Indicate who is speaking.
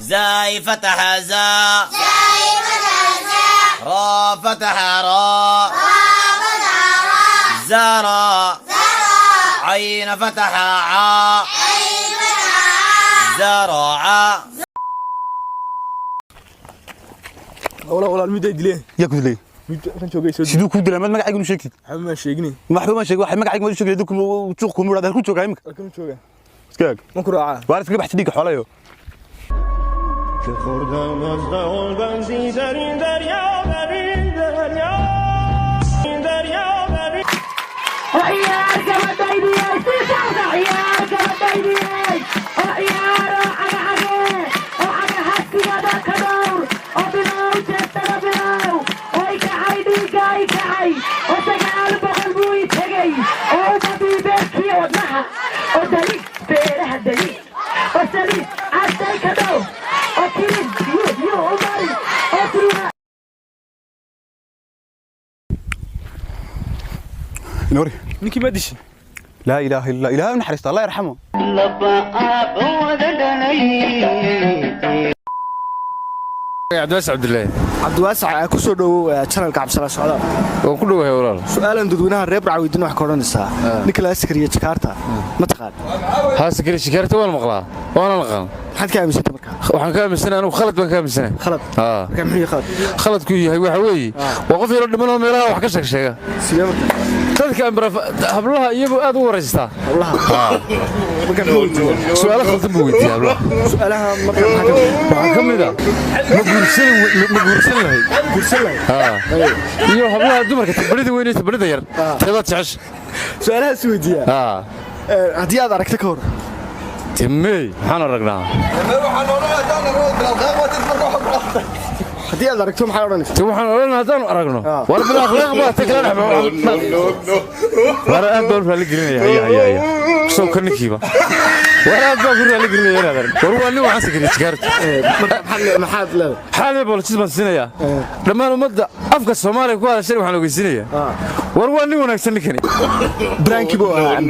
Speaker 1: زاي فتح زا، را فتح را، زرا، عين فتح عا، زرع.
Speaker 2: Walaal, walaal, mid ay dileen.
Speaker 3: Yaa ku dilay?
Speaker 2: Mid kan joogay soo.
Speaker 3: Siduu ku dilay? Maad magacayga u sheegtid?
Speaker 2: Waxba ma sheegni.
Speaker 3: Waxba ma sheeg, waxay magacayga ma u sheegay. Dadku juuq kuma yidhahda. Halkuu joogaa imika?
Speaker 2: Halkan jooga.
Speaker 3: Iska eeg.
Speaker 2: Ma ku raacaa?
Speaker 3: Waar iskaga baxsi dhiigga xoolayo.
Speaker 4: که خوردم از بنزی در این دریا، در این دریا، این دریا، در این
Speaker 5: Ciyaar gabadhaydiyey, sii socda ciyaar gabadhaydiyey, oo ciyaaro cagacagee, oo cagahasigada ka dhowr, oo bilow jeestada bilow, oo ikacay dhiigga ikacay, oo 900 buu i tegey, oo umadii beerkiya wadnaha, oo dalig beeraha degi, oo saliid casay ka dhow, oo kilin yu yu u mari, oo surwa.
Speaker 3: Noori.
Speaker 2: Ninkii ma dishay?
Speaker 3: Laa ilaaha illa ilaahay u naxariista, Allah yarxamo.
Speaker 6: Cabdiwaas Cabdilaahi.
Speaker 7: Cabdiwaasac, ku soo dhowow channelka Cabdisalaam Socdaal.
Speaker 6: Waan ku dhowahay, walaal.
Speaker 7: Su-aalan dadweynaha reer Burca weydiin wax ka odhanaysaa. Ninka laga sakariye Jakaarta ma taqaan?
Speaker 6: Haa, sakari shikaarta waan maqlaa, waana naqaan.
Speaker 7: Maxaad ka aaminsantay marka?
Speaker 6: Waxaan ka aaminsanahay anigu, khalad baan ka aaminsanahay.
Speaker 7: Khalad?
Speaker 6: Haa.
Speaker 7: Marka muxuu yahay khalad?
Speaker 6: Khaladku yahay waxa weeye, waa qof yaroo dhiman oo meelaha wax ka sheeg sheega.
Speaker 7: Sidee marka?
Speaker 6: Dadka hablaha iyagu aad u waraystaa.
Speaker 7: Hablaha marka muxuu weydiiyaa?
Speaker 6: Su'aalo khaldan buu weydiiyaa hablaha.
Speaker 7: Su-aalaha marka maxaa ka mid?
Speaker 6: Waxaa ka mid a: ma guursan, ma guursan lahayd?
Speaker 7: Guursan lahayd?
Speaker 6: Haa, iyo hablaha dumarka tabarida weyn iyo tabarida yar teebaad jecesha?
Speaker 7: Su-aalahaas weydiiyaa?
Speaker 6: Haa.
Speaker 7: Haddii aad aragto ka hor?
Speaker 6: Timey, maxaan aragnaa?
Speaker 7: Haddii aad aragto maxaa odhanaysaa?
Speaker 6: Te waxaan odhan haddaanu aragno, war bil akhlaaq baa ta kala dhex, war aad baan u raali gelinaya. Haya haya haya, sow ka ninkiiba, war aad baan ku raali gelinaya inaad arag. War waa nin waxaan sakariya jikaarta.
Speaker 7: Marka maxaad leedahay?
Speaker 6: Xaalay booliis baan siinayaa dhammaan ummadda afka Soomaaliya ku hadashan. Waxaan ogeysiinayaa, war waa nin wanaagsan ninkani.
Speaker 7: Branki buu ahaa.